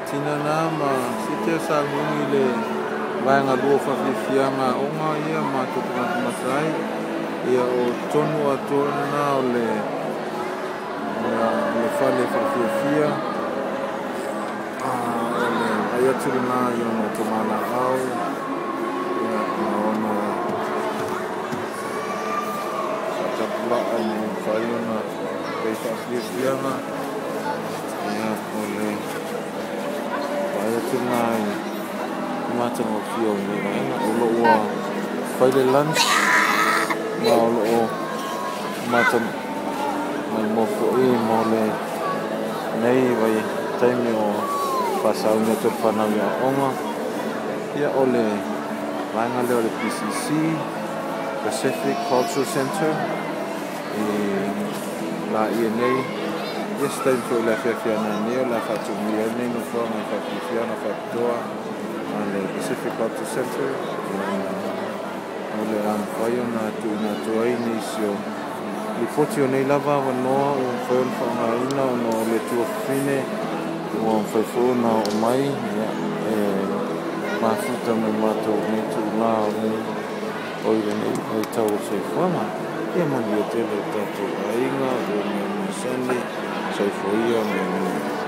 Tina na ma site sa ngungi le vaega lua o faafiafiaga aoga ia matou te matamata ai. Ia o tonu atoa lena o le le fale faafiafia o le vaai atu lena i ona tomalaau ia ma ona faatapulaa ina ia mafai ona fai faafiafiaga. Ia o le vaai atu lena i le matagofie o lenei vaega. O lo o ua fai le lunch ma o lo o mata maimoa foi mo lenei vaitaimi o faasauni atu ai le fanau i aoaoga. Ia o le vaega lea o le PCC, Pacific Cultural Center i Laie nei. Ia se taimi foi i le afiafi a nanei o le a faatumuia ai lenei nofoaga i faafiafiaga faapitoa a le Pacific Cultural Center. Ia o le a mafai ona tuuina atu ai nisi o lipoti o nei lava avanoa ua mafai ona faaaogaina ona o le tuafafine ua mafai foi ona oo mai ia, e mafuta ma matou nei itulā o lenei oi lenei vaitau o le soifuaga. Ia manuia tele o tatou aiga o mea masani. Soifua ia ma ia manuia.